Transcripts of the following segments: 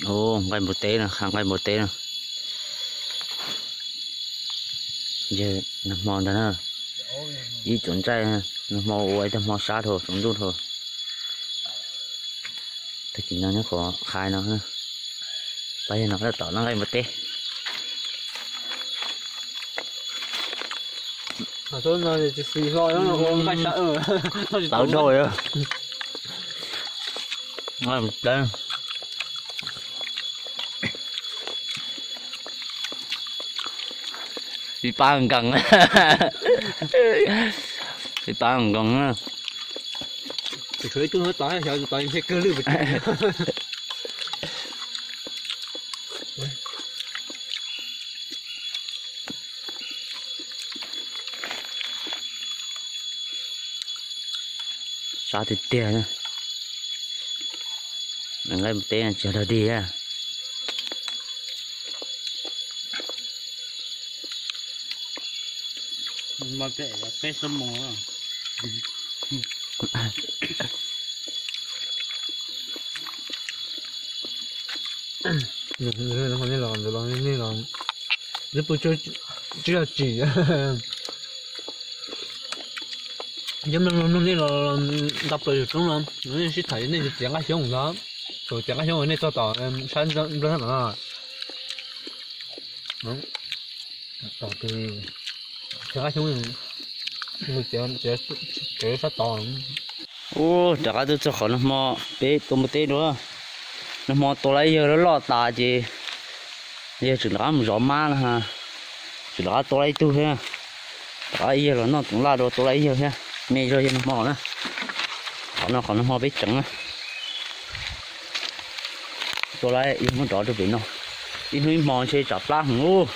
Ua nqaij npua teb no, nqaij npua teb no. Yawg nag hmo ntag na, ib tsoom ntxaij nag hmo ua ib tag hmo sab dhau tsaus ntuj dhau. Tag kis no nyob qhov khai no, pab yawg no tom noj nqaij npua teb. Tawv dhau. Pib pab nkees, pib pab nkees. Sab tiag tiag. Nqaij npua teb tsis yog dog dig. Nej los, nej los, nej pw tsis yog tsim. Cov mloog mloog nej los nta plaws yus roob no, nej sib tham nej txiav nqaij xyoob ntag. Thaum txiav nqaij xyoob nej txog tom sab nplawg no. Txiav nqaij xyoob, txiav sab tod. Ub, rov qab tuaj txog qhov nag hmo peb tua npua teb dua. Nag hmo tua lawm ib yawg loj loj tas ces yawg tseem rov qab mus zov mab no. Tseem rov qab tua lawm ib tug thiab. Rov qab ib yawg los noj toov laj dua, tua lawm ib yawg thiab. Me zog yawg nag hmo na. Qhov no qhov nag hmo peb tseev na. Tua lawm yawg muab rov rau pem no. Ib hnub ib hmo ntshe tsam plab heev ub.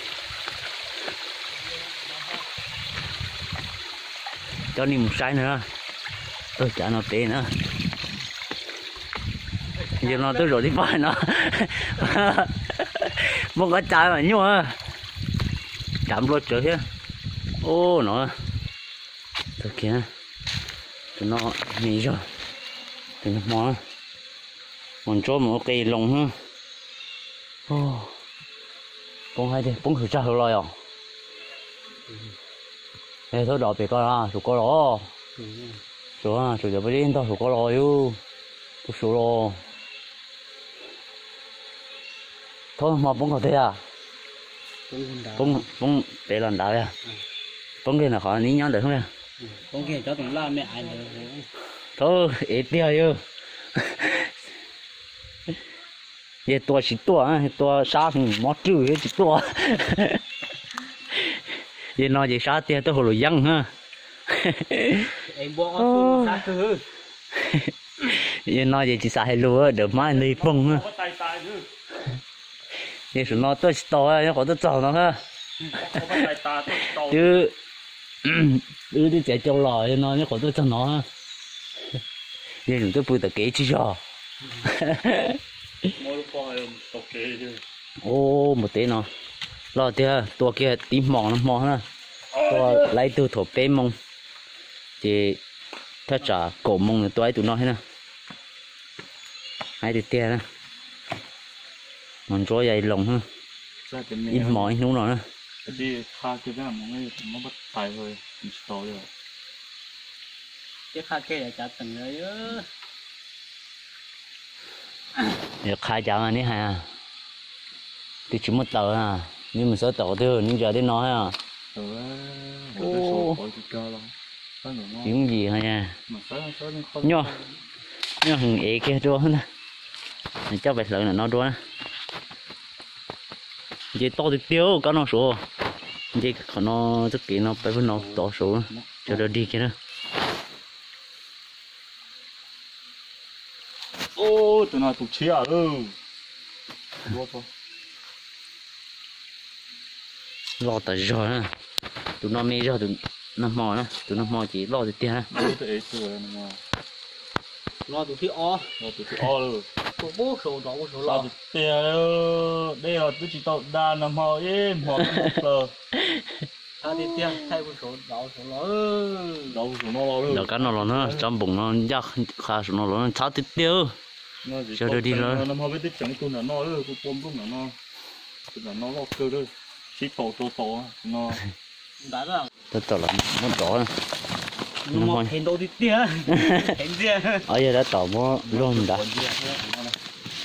Coj nej mus saib na, tawg cav no pem na. Yawg no twb zaum tib pab no. Muab qab cav mas nyuaj, cav nplua tsawv thiab. Ub no, tawg kiag, tus no me zog, tus nag hmo, mus ntsuab mus ua qe loo na. Poob hais tias poob hwv tsag hwv los yom. Thaub dov pem ko los, saum ko los. Saum, saum cov peb ntog saum ko los yus. Pub saum los. Thaub hmo poob qhov twg a? Poob pem los nrad. Poob kiag ntawm qhov neb nyob ntawd. Thaub ev tiag yus. Yawg tua tsis tuaj, tua sab mob rwj thiab tsis tuaj. Yawg no ces sab tiag tuaj hauv luam yeeb na. Yawg no ces tsis xav hais lus, dawm hmab ntog poog na. Yawg saum no tuaj tsis tau, nyob qhov tuaj txog no. Twb, wb twb txiav cau los, yawg no nyob qhov tuaj txog no. Yawg tseem tuaj pw tom kev tsis yog. Ub, npua teb no loj tiag, tua kiag tib hmos no hmo na. Tua lawm ib tug thaum peb moos, ces thaj tsam kaum moos nws tua ib tug no thiab na. Hais tiag tiag na. Mus ntsuab yog loos, ib hmos ib hnub no na. Yog qha cas mas neb hais, twb tsis muaj taws, neb mus xawb taws qhov twg, neb ntsia tej no. Yooj yim, nyob, nyob heev ev kiag dua ntag. Coj pais hlawv ntawm no dua na. Nce toj tiag tiag kab no suav. Nce qhov no txoj kev no pais pug no tod suav, cov dog dig kiag na. Tus no tus tshiab lawm. Loj tas zog na. Tus no me zog tus nag hmo na, tus nag hmo ces loj tiag tiag na. Tus thib ob, tus thib ob lawm. Tiag, dej os twb tsis tau da nag hmo ib hmo plaws. Ntawm kab no los na, tsob npoos no ncaj qha saum no los na, txhob tiag tiag. Sawv daws dig lawm. Nag hmo peb twb tseem ib tug nram no, kuj pua nplooj nram no, tus nram no loj kawg, sib tau tua tau no. Tab tom los muab dov. Yog tab tom muab luag nrad.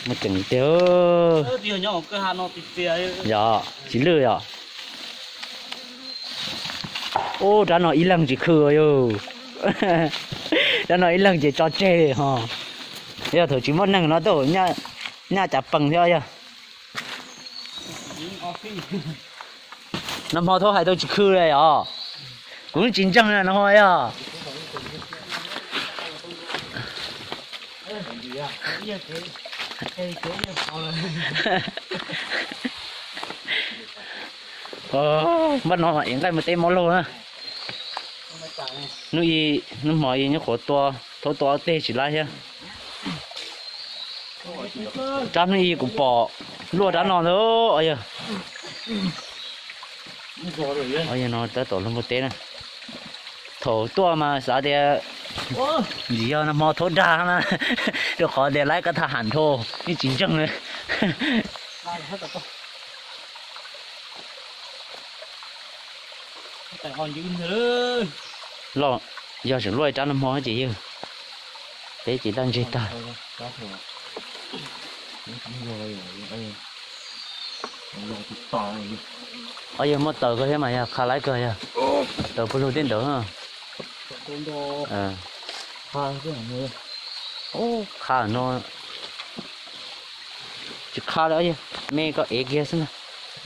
Muaj ceem tiag. Yog tsis lwj yom. Ub, rab no ib leeg tsis khw yog. Rab no ib leeg ces tso tseg ho. Yog thaum tsis muaj neeg no tuaj nyaj cas pees thiab yog. Nag hmo thaub hais tau tsis khw li os. Kuv tsis ntseeg nag hmo yog. Npaj no es nqaij mus teb mob laug na. Hnub ib, hnub hmo ib nyuam qhuav tua, thaub tua ob teg tsis laib thiab. Rab hnub ib kuv pom luaj rab no ntag. Yog no tab tom luag npua teb na. Thaum tuaj mas xav tias ntxim yog nag hmo thaub dag na, rau qhov tias laib kab thaj ham nrho, yeej tsis ntseeg li. Los yog tseem luaj ib rab nag hmo ces yog peb ces daj ntseg tag. Ob yog muaj taws kawg thiab mas yog qha laib kawg yog. Taws puag lug tej ntawd. Qha no tsis qha li, me koj ev kiag xwb na,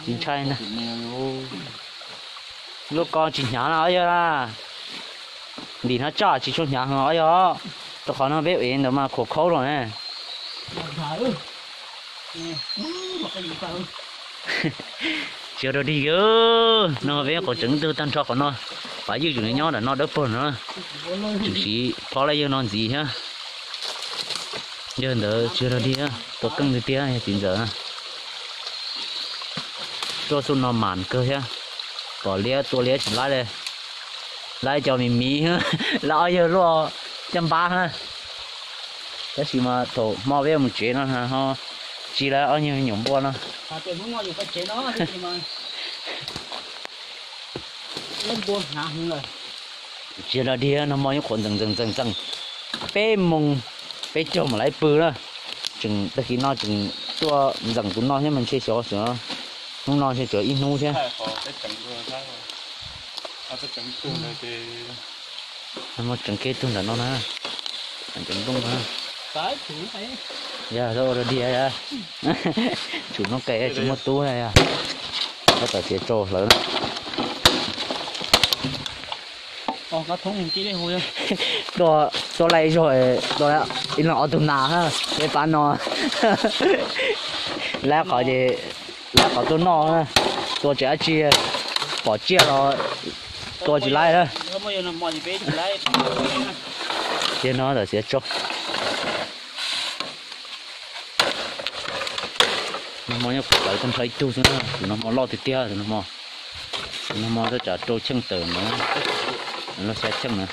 tsis ntshai na. Lub ko tsis hnyav na ob yog na. Ntim no tsaj tsis tshua hnyav heev os yog, rau qhov no peb ev ntawd mas khuam khaub los ne. Tsis yog dog dig, no peb nyuam qhuav tseem tug tag nrho qhov no, pab ywj tseem nyob nram no dawb paug no, tseem siv phob laj yawg no ntxiv thiab. Yog ntawd tsis yog dog dig, tua keej tiag tiag yog txiv ntxawm. Tuaj xub no mas kawg thiab, pom liab tua liab tsis laib li, laib cov miv miv, laib ob yawg luaj caj npab na. Tab sis mas thaum hmo peb mus tsev no ho tsis laib ob yawg nyuam npua no. Tsis yog dog dig, nag hmo nyuam qhuav ntxees ntxees ntxees ntxees, peb moos peb caug mam laib pw na. Tseem tag kis no tseem tuaj ntxees tus no thiab mas ntshe xyov xyov, hnub no ntshe tsuas ib hnub thiab. Muaj tseem kiag tug ntawm no na, tseem nplooj na. Yog ua dog dig, tsum noob qes tsis muaj tub na yog. Tab tom txiav tsau hlawv na. Tua, tua laij zog, tua ib leeg ob tug nas, peb pab no. Laib qhov ces, laib qhov tuaj noj, tua tsis dab tsi, pom tsiaj los tua tsis laib na. Ces no txiav tsau. Nag hmo nyob qhuav hlawv tag nrho ib tug xwb na, tus nag hmo loj tiag tiag, tus nag hmo, tus nag hmo twb tsam rau cheej tawm na, loj xya cheej na.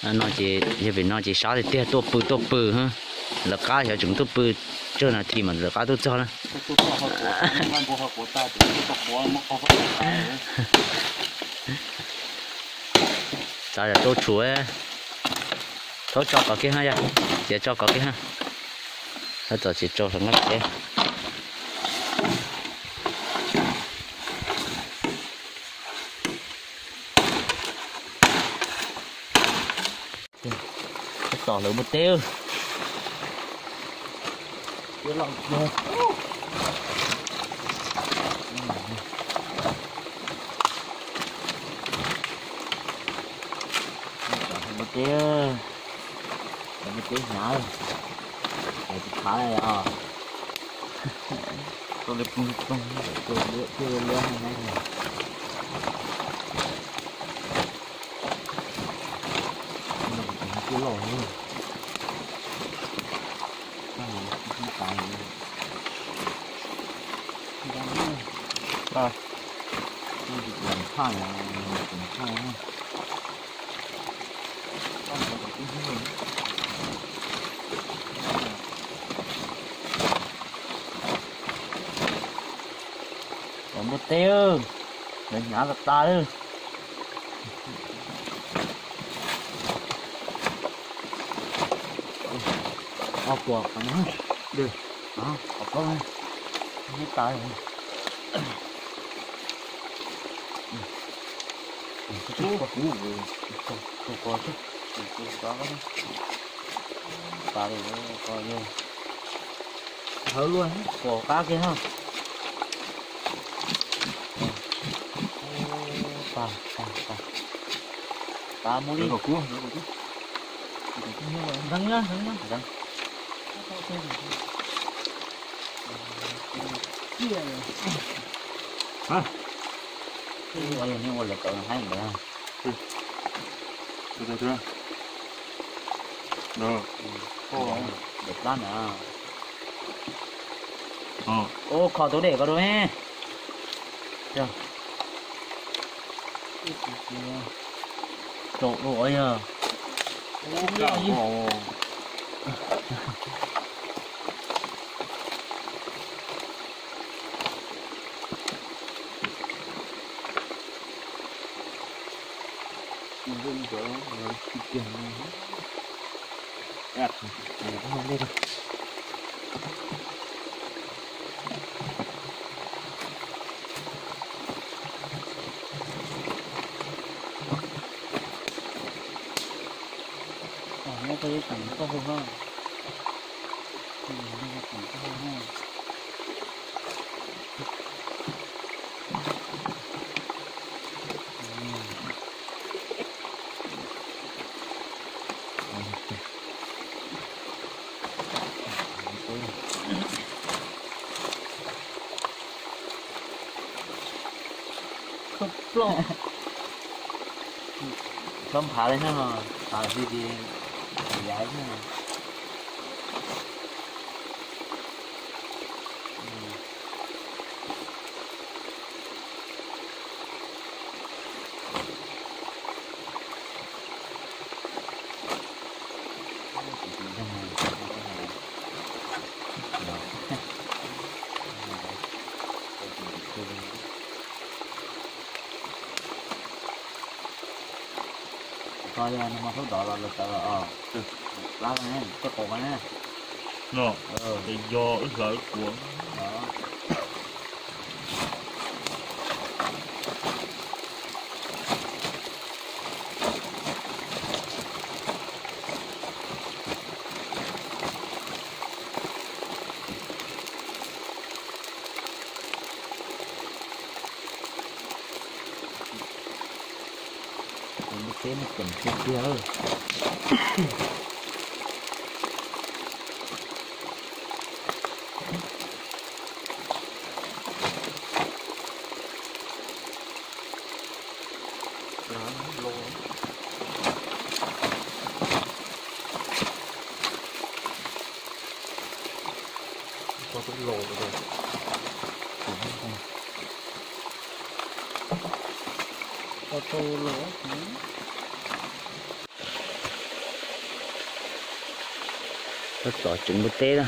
No ces yog pem no ces sab tiag tiag, tuaj pw tuaj pw, lawv qab xyov tseem tuaj pw tsawg nas this mas lawv qab tuaj txog na. Txav yam rau tshum, thaub tso kov kiag ha yog, txiav tso kov kiag ha. Thaub txav txiav rau sawv nqaij teb. Tab tom lawv npua teb. Npua teb, npua teb hnyav, tsis khav os. Tau li pw pw, tau liab liab liab. Cov npua teb, lawv hnyav tas tas li. Ob puas qhov no, qhov plaub ne, tas. Tus ko, tus ko, tus ko, tas li ko yog. Hawv luaj, puas qab kiag ha. Tas, tas, tas. Tas mus li. Zeeg na, zeeg na, zeeg. Ua yog nej ua lawv tau haib ntawd. Dej plab na. Ua kho tau dej ko rau me. Tau ua yog. Muab koj ib tsoom koj hu ha. Tsoom koj hu ha. Khawb ploj. Txhob nphav li na, nphav xwb ces yav xwb. Ko yog nag hmo sawv dov los lawv tawv los os. Plab ne, tej quav ne. No, yog wb hlawv quav. Npua teb muaj ceem tiag tiag. Txov tsev npua teb na.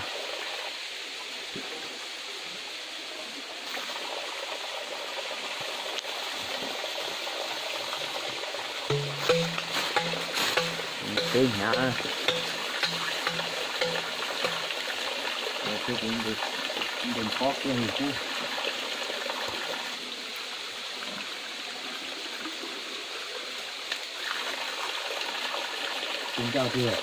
Teb hnyav. Teb kuv ntes pob kiag li xwb. Tsis ncaj tiag.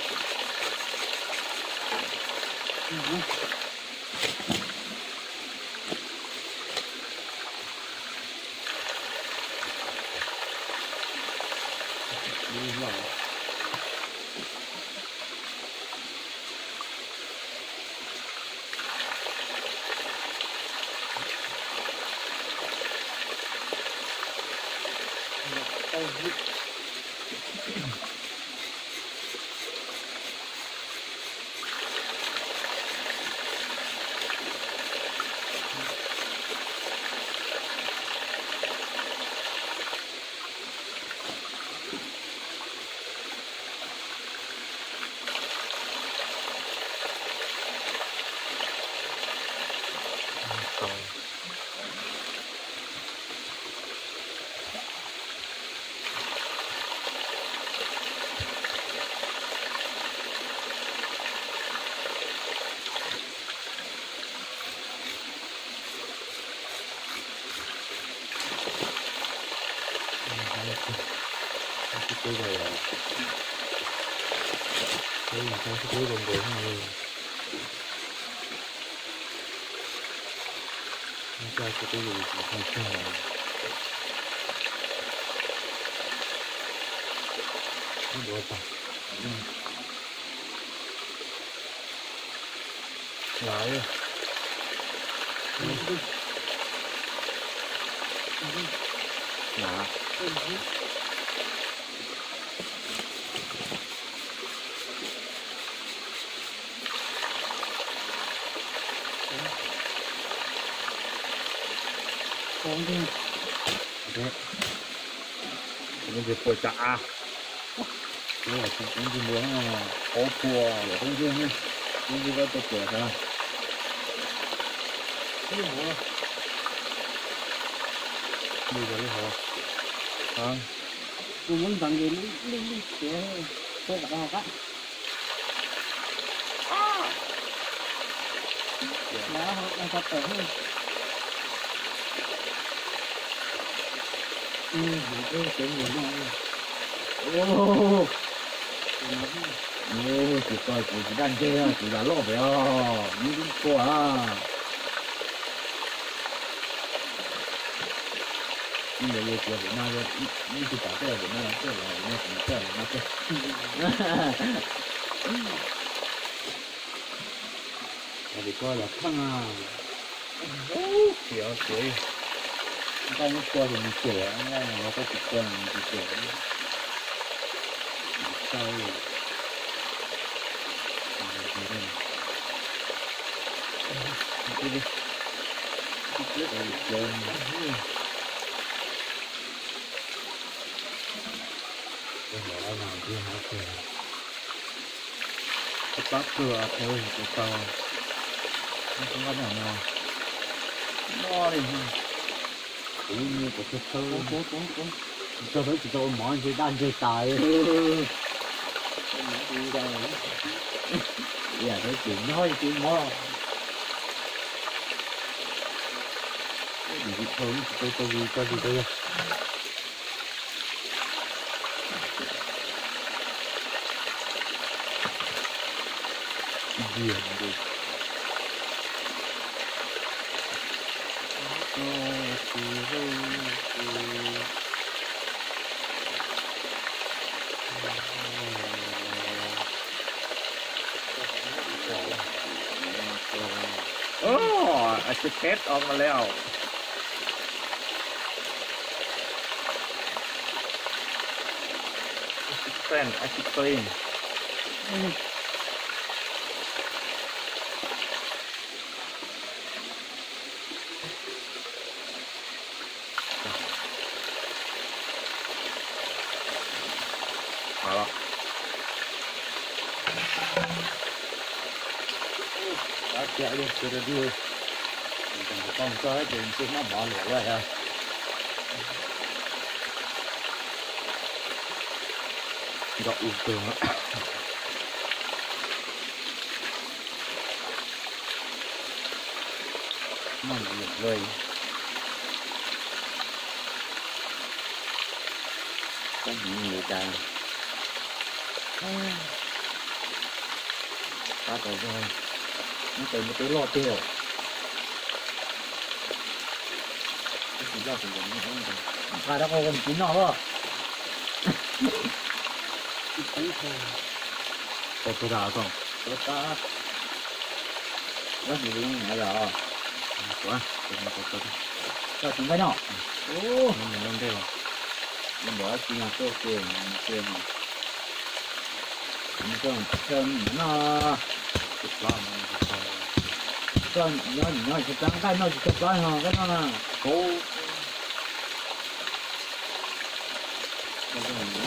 Sib peb zoo, peb zoo sib peb zoo nkaus no. Sib peb zoo tsis tau tag. Ib duav tag. Lav. Lav. Ntses puas cas? Ntses puas, qhov puas, qhov ntses ne, qhov ntses koj tau puas sav. Ntses yog li hov. Kuv muab ntxeev ces lwj lwj tiav, tuaj qhov qab. Yav hauv tawm tawm. Ub, ub, ub, tsis tau kuv tsis daj ntseg, kuv yam loj pem os, neb twb kua. Ib ntawd yog tias pem no, ib tug pam tej pem no, tej pem no, pem no tej pem no tej. Ces koj yog pheej, txiv, txiv, koj muab kua ces nws cem, koj tsis kua nws tsis cem. Plab kawg, tus taug, noj li, kuv yeej muaj tus thawj thawj, tsis tau thawj tsis tau ua mov ntshe daj ntseg tas. Ib yam thawj ces nyob ib tug mov. Dim tsis dhau, tsis tau tau li tau li tau yog. Ov, ice cream ออกมาแล้ว ice cream, ice cream. Tab tias ib tug sawv daws dig, tseem tsis tau txog ces ntshe maj mov lawm lawm. Nrov ub kawg. Maj mov lawm lawm. Koj hnov li cas? Tab tom zog, muab tes muab teb loj tiag. Nqa rau qhov ua ntsis noj los. Tau tau tas tau. Tau tas. Ua ntsis li no yom. Tau tus nqaij no. Ub, nws loj ntej os. Nws npam tsis yog tuaj ke, ke no. Nws tuaj chaw noj. Koj nyob nyob tsis tau plab, nqaij noj tsis tau plab ho koj noj na. Koj noj,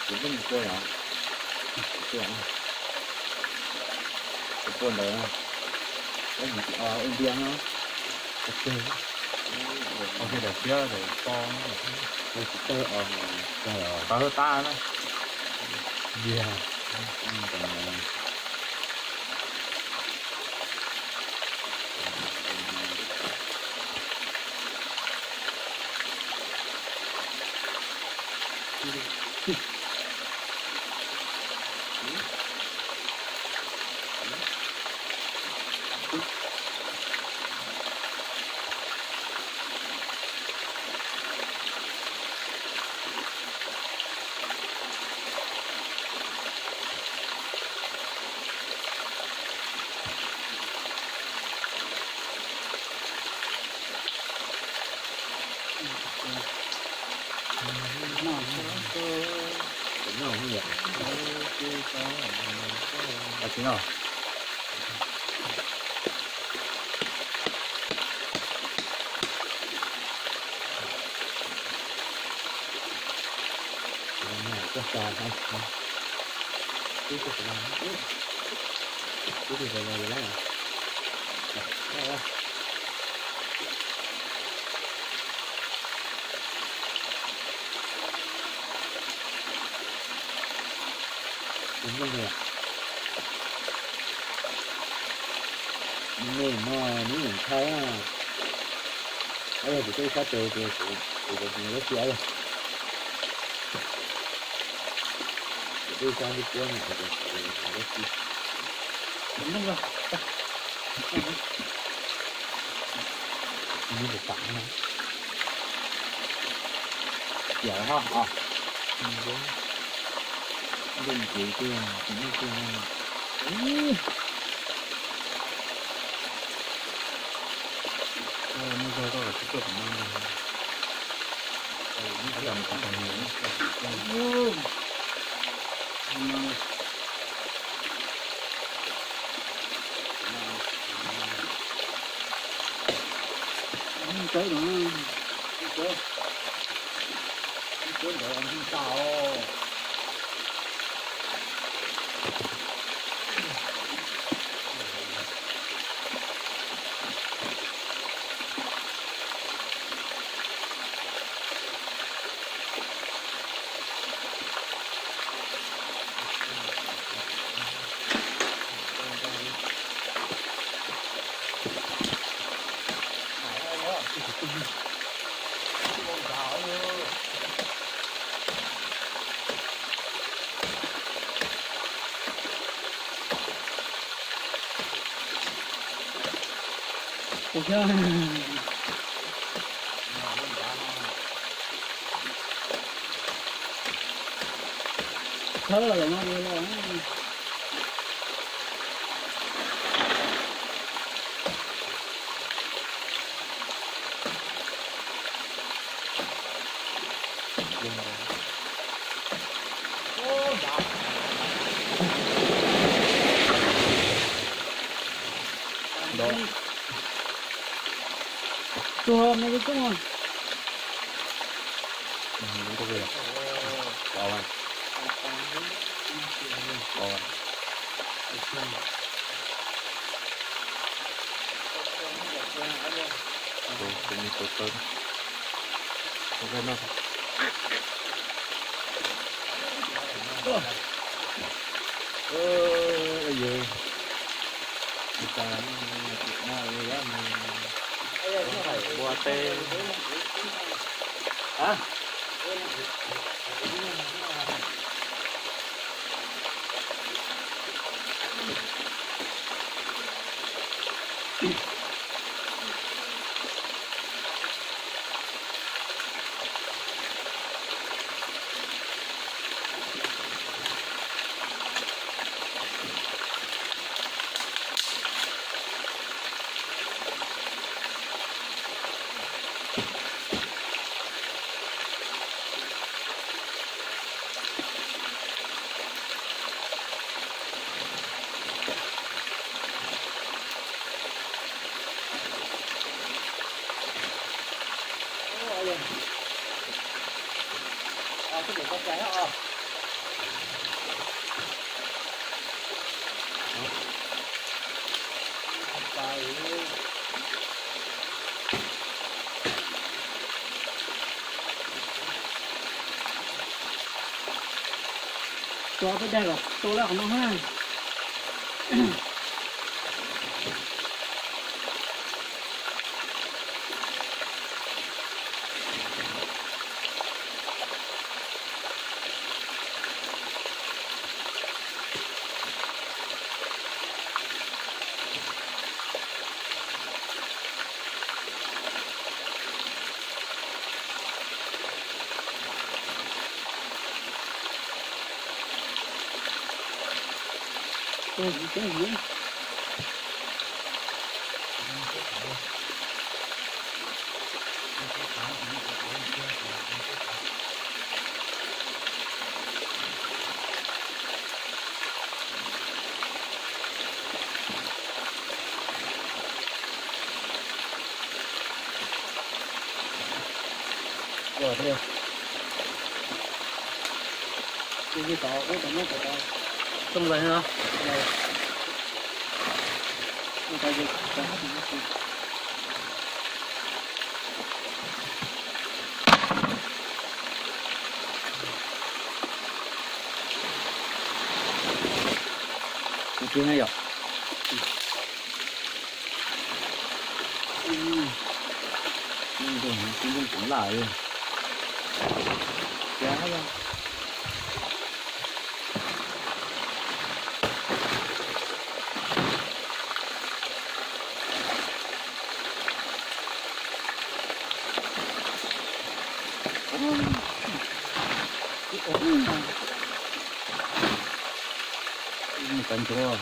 kuv noj kua yom. Kua, kua ntawd, ua ntiag no. Ua ke daim tiab daim to, tsis tawg os, tawg tab na. Ntiag. Tus neeg no nws yeej ntshai na. Yog kuv twb sab tes ces kuv, kuv mus dab tsi yog. Kuv twb sab ntsej puab no ces kuv mus dab tsi. Nws tam no. Tiam ho. Nkees tiag, tsis muaj tiag no. Muaj zog koj tsis tuaj tom no ntag. Tawb no, tawb, tawb ntawd ntau os. Ua kiag. Thawb los no los. Tuag me tub tub. Ua teb. Tso tej daim kom tau lawm qhov no na. Tau lawm no. Kuv tsis na yom. Ntoo, ntoo kuv lam li. Mus kav ntsuav.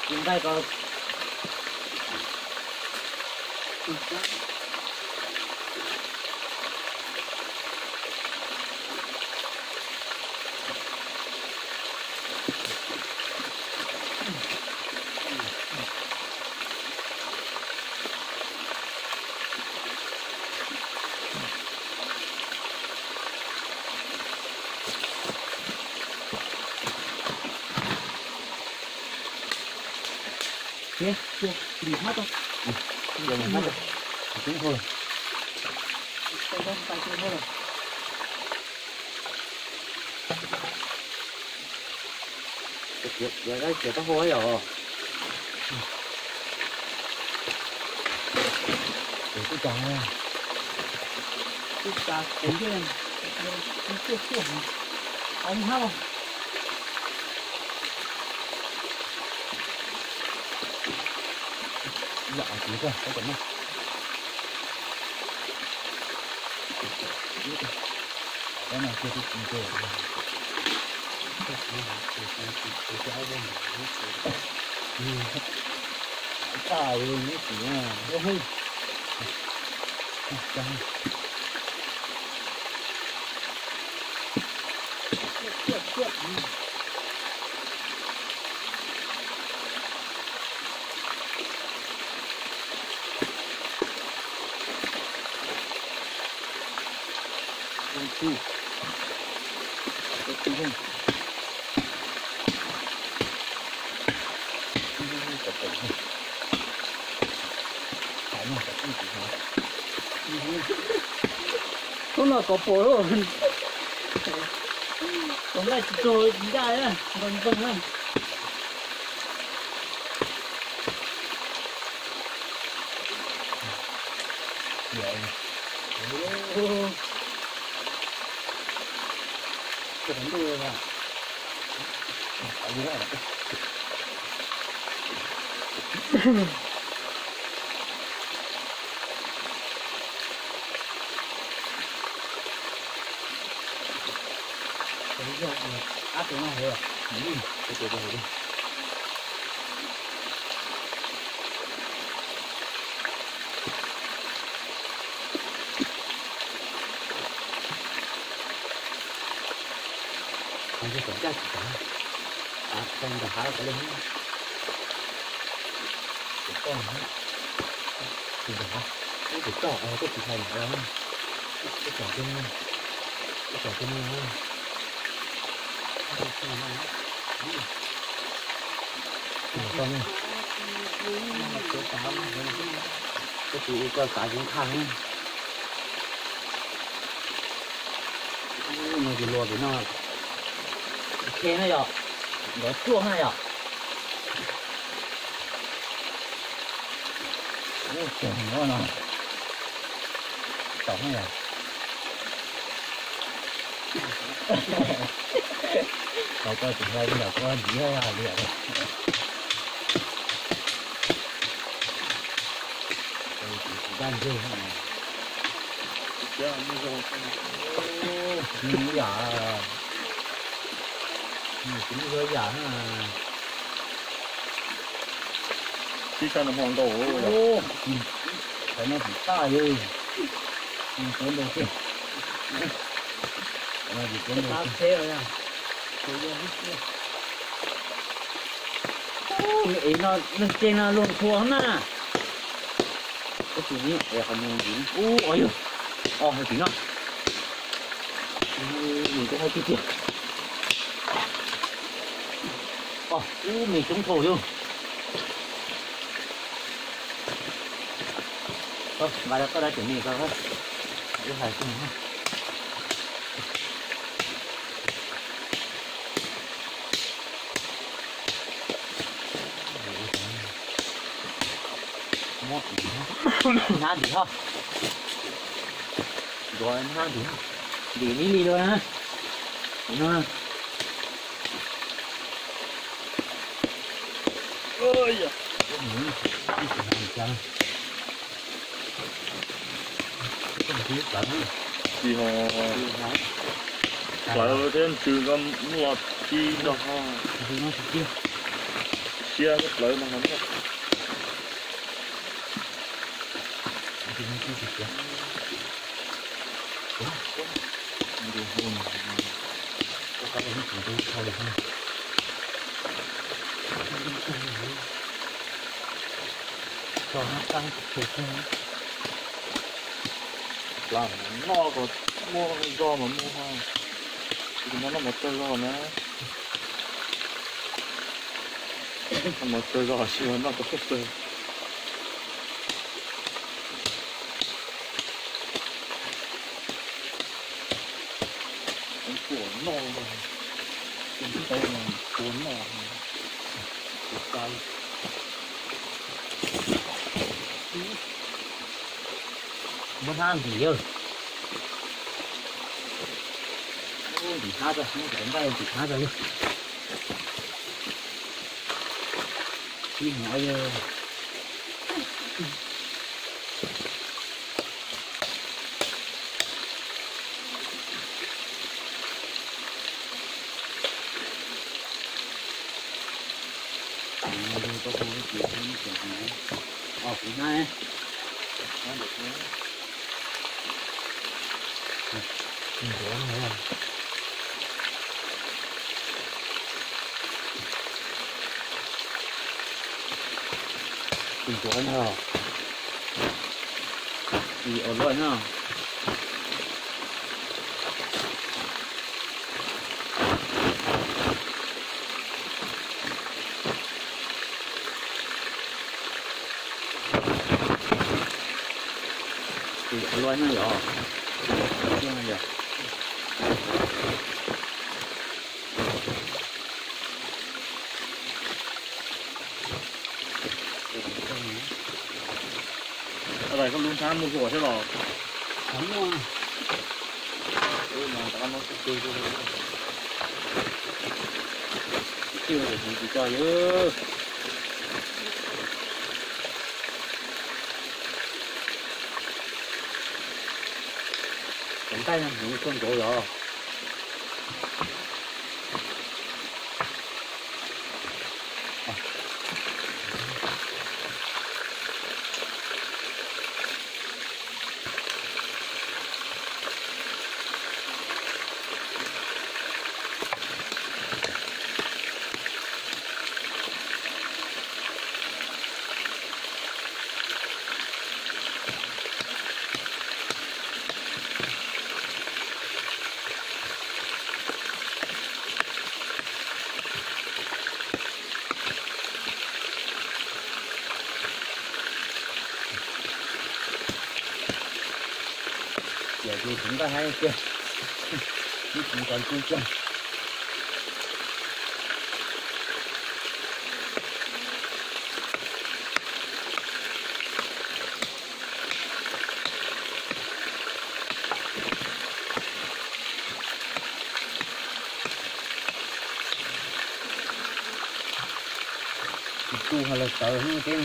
Nqaij ko. Kuv txiav tau hau yom. Kuv tsis tau, tsis tau kuv ntej, kuv tuaj tuaj, tau ib hab los. Yom, kuv tsis tau, tau tom no. Hnub no kov pom lawm. Tos nqaij tsis tau ncaj na, npog npog na. Ncaj tsis tau, tau ntawm hav ko li. Tus poj tus ntawm hav. Ub, tus toj, koj tsis hais lawm, koj tsom kiag no, koj tsom kiag no. Koj tus ua koj xav kuv thaj. No ces luag pem no, khe na yom, nrov tsuaj na yom. Ub, tseem muab no tau na yom. Hais koj tsis hais li ntawd koj ntxiv liam. Daj ntseg, nws yam, nws kuj muaj yam na. Sib sab no hmo nkaus. Qhov no tsis txaj li, tuav nkaus tiag. Qhov no tsis tuav nkaus tiag. Ub, es no neeg ces no luag ntxhua na. Ub, tus ni es qhov mus ntxiv na. Ub, o yog, o hauv tim no. Nws kuj hais tiag tiag. O, ub, me xyoob thaum yog. Nqa rau koj dab tseem me ko, wb hais xwb. Hnab ntim ho, ntim hnab ntim, ntim li li lawm na. Tim no. Tsis ho plawv thiab ntsws ko muaj los ci nrog ho. Siab koj plawv no ho muaj. Noj kom muaj zog mas muaj, tus no noj mov txawj zog na. Noj mov txawj zog tsis noj tau txawj. Tua noj, tua noj, tua noj. Muab hnab ntim, ntim hnab tso, muab cov nqaij ntim hnab tso yog. Ib hnub yog. Tus ntsuav no, tus ntsuav no. Tus ntsuav no yog, yog. Dais, koj lub hnab muaj hlua thiab los? Muaj. Tsis tso yog. Cov nqaij no nws txog nkaus yog. Ces tsis nqaij haib kiag, ib tsis nqaij ntsuj kiag. Tsis tu hais los tawv no teb.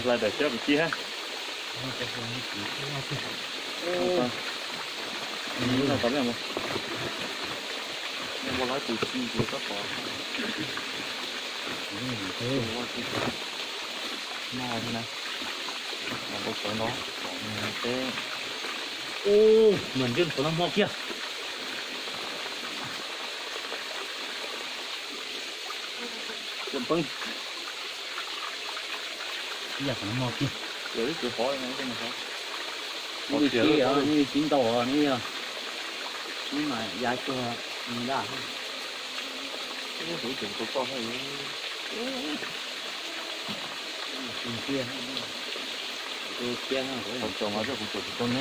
Hlais daim xyab kwv tij ha. Noj tau li mus. Noj ua lawv tus tsis ntxias koj pom. Noj li na. Los ntau sawv no pom teb. Ub, mas ntsej puav leej hmo kiag. Cov poob. Ib yam qhov no mog kiag. Nws li sib, nws li sib ntaus nws yog, nws mas ya cuag nws daj. Tiag, tiag, kuv tsis tau neb.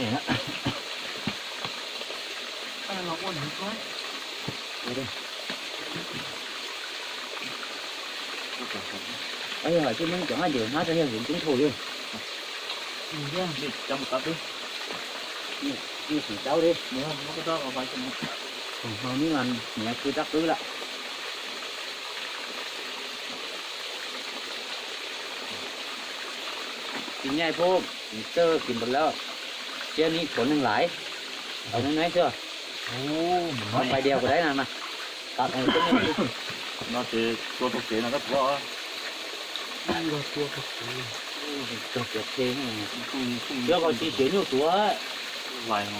Yog hais tias neeg cov haj yam hnab rau yog yus coob dhau li. Nws tsis cab li. Thaum hlau neb mas hniav khwv rab qwb lawm. Tsis nyaij pub, txawj kis npaum lawm, tsiab neb tshuav neeg laiv, tau neeb neb xwb. Pais dias kuv dai na mas. No ces tua tau kev no koj tuav. Tua kev qhe, yog qhov tsis tsev nyuj tuav. Lais os.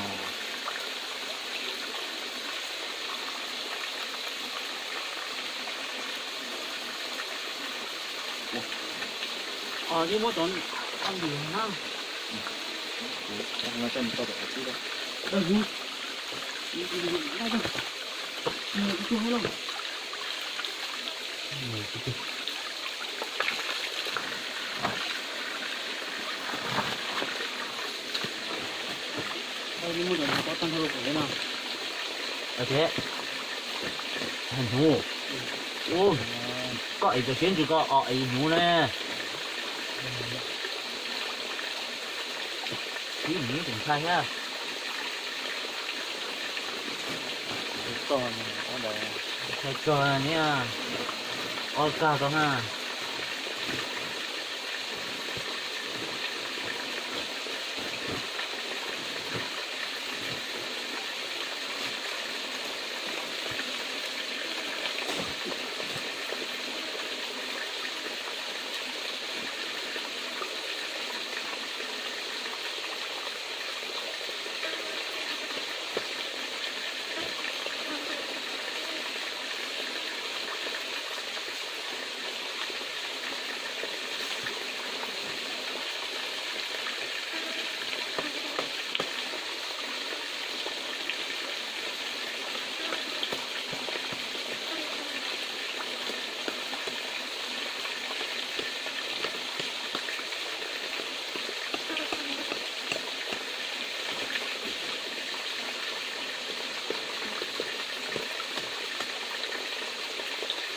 Yeej muab cov ntws na. Hnyuv, koj ev cov siab ntsws ko os, ev hnyuv na. Ib hnyuv tseem ntshai thiab. Ntshai kawg niam, ob kag tau na.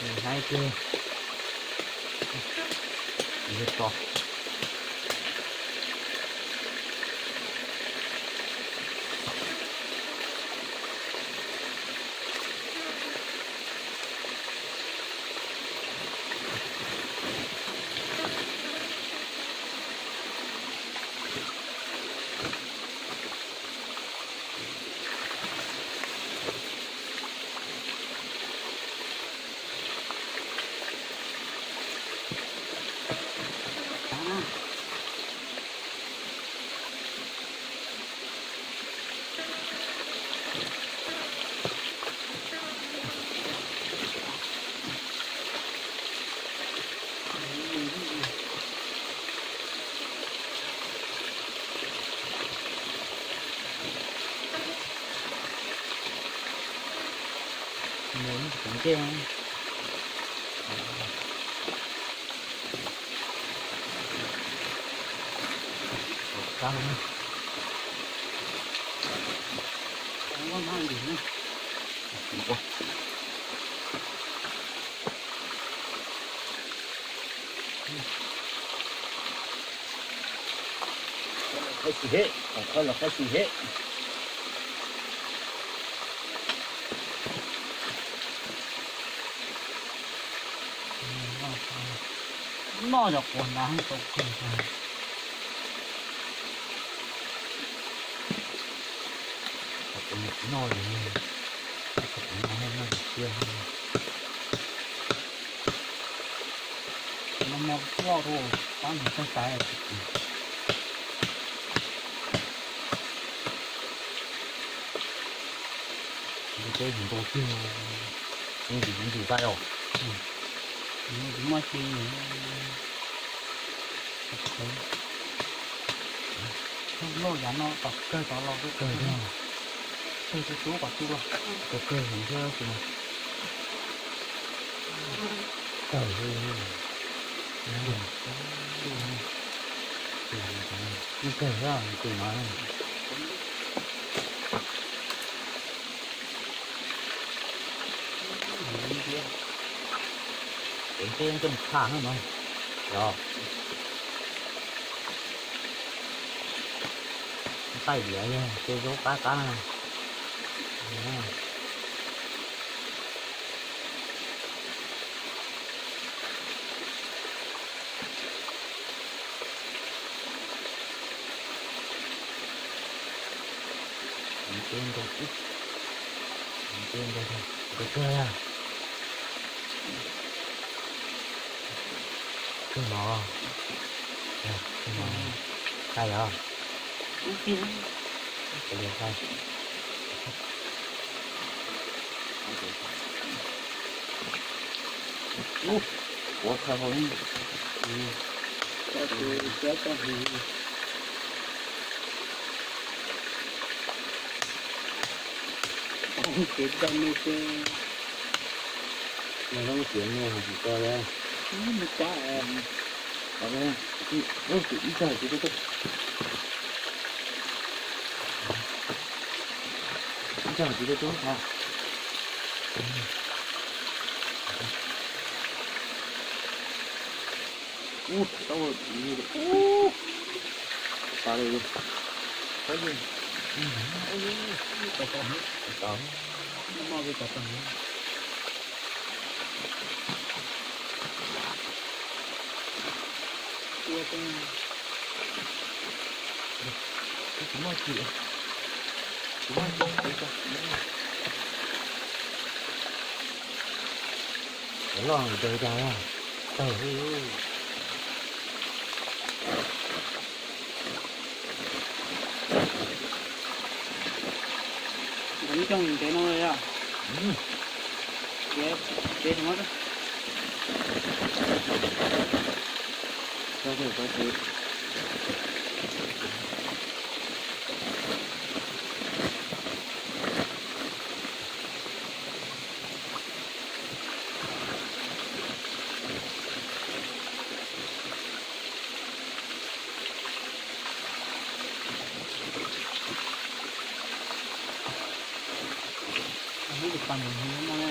Nws hnyaib tiag. Nws to. Mus ntej. Qhov xis hem, qhov los qhov xis hem. Noj cov quav nrad tau kawg. Noj, noj tiag. Noj mov loj rau pab mus txog tais. Ntu teb ntau tiag, ntws ntws tais os. Muaj tsis, loj yav no tom kawg tod los kawg, kawg tub tub kom tu los, kawg kawg heev thiab tus no. Tawg li, yeej kawg thiab tus no. Ceev teb coj mus tshaj no mas, yog nqaij diav yog tej zaub qab qab na. Ntau, ntau, ntau kawg. Kawg los, kawg los, sai os. Ub, kawg li sai. Ub, ua kawg hauv. Ces tau me ces no lub tiav me hais tsis tau li. Me cab, ib txog tis tub tub, ib txog tis tub tub no. Ub, tau, ub, tas li, tas li, tas li, tas li. Ua, tus no tsis, tus no tsis, tus no loj ntev cas tawg li. Nkawd coj ntev no li os. Ces, ces no. Tus pas ntawd no ne.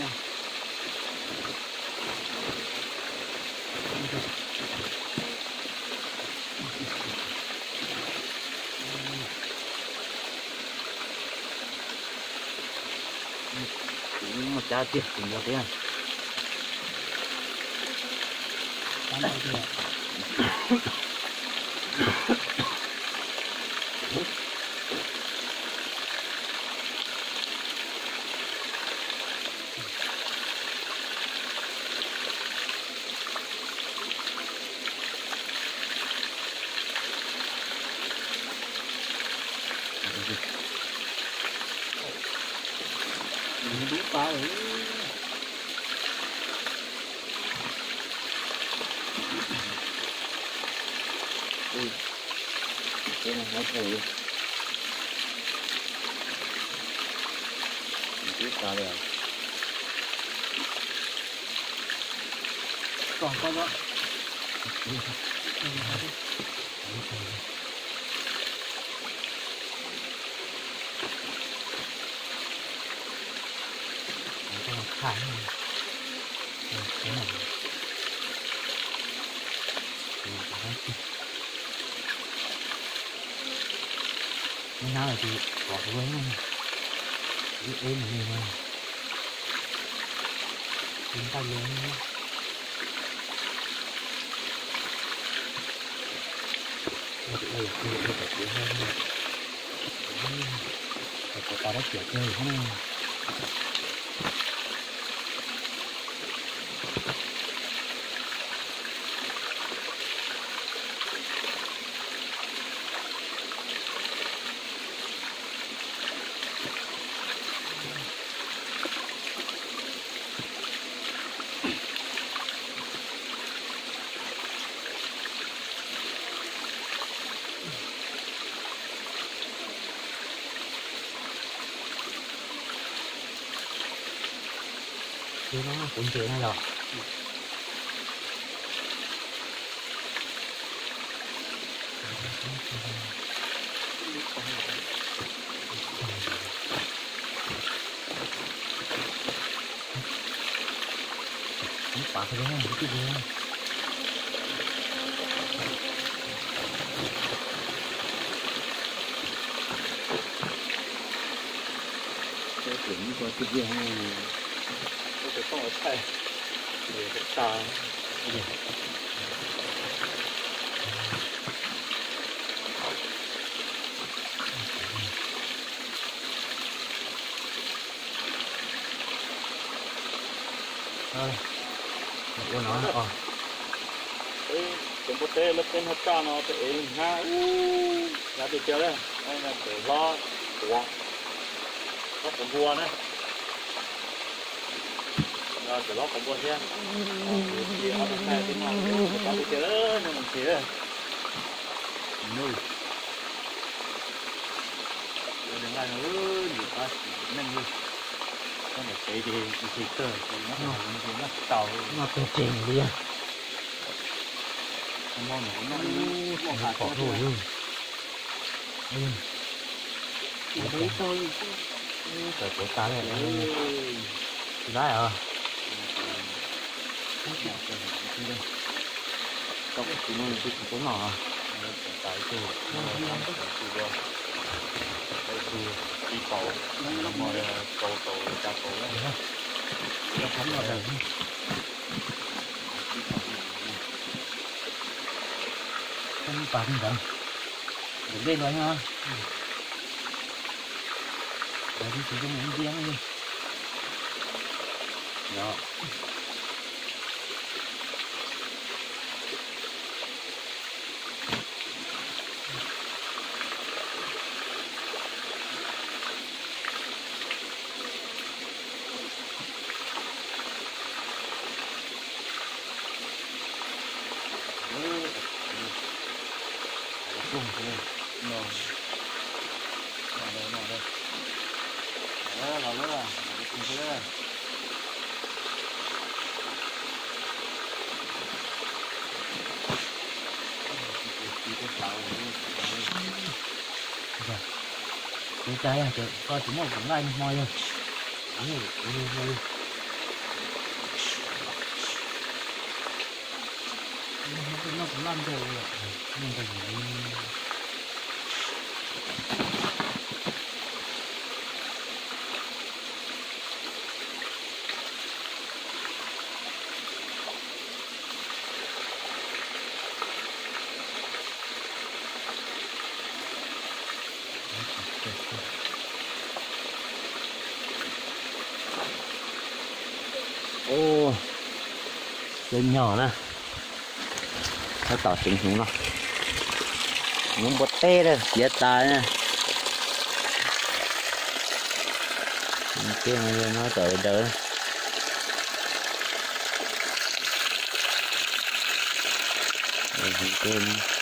Kuv muaj cab tiag, kuv muaj tiag. Nab los ces pov hauv, ib eb mus li no, ib nqaij li. Ua ua ua ua kom tiav, kom pov tas dab tiam kawg na. Kuv ntses no yog Ua no, cov npua teb lawv peb noj tsaj no tej ev hnab, hnyav tiag tiag li. Cov hlob quav, hlob quav npua na. Cov hlob quav npua thiab. Ua tiag tiag, nej mus ntses. Ua li nqaij no ntses qab neej li. Koj ntawm tsev ces ntses kawg, ces nyob rau hauv ntses noj tsis tau. Noj tag tseg li. Pom dua. Tawm tsev tas li. Tsis laib os. Tau kuv no tsis tau noj. Tawm tas ib tug, ib tug ib kaus, rau kaus, xya kaus. Pas ntawd, ntawm dej los no. Ntawd tsis zoo ib ntsia li. Yog. Kev cai yog tias koj tsis muaj tus nqaij nag hmo yog, kuv muaj kuv nag hmo yog. Noj tus loj nraug, noj nraug heev li. Ub, cov nyog na, tab tom tseev hnyuv no, hnyuv npua teb lawm, ciav tas na. Tej no yog nyob tom daws na.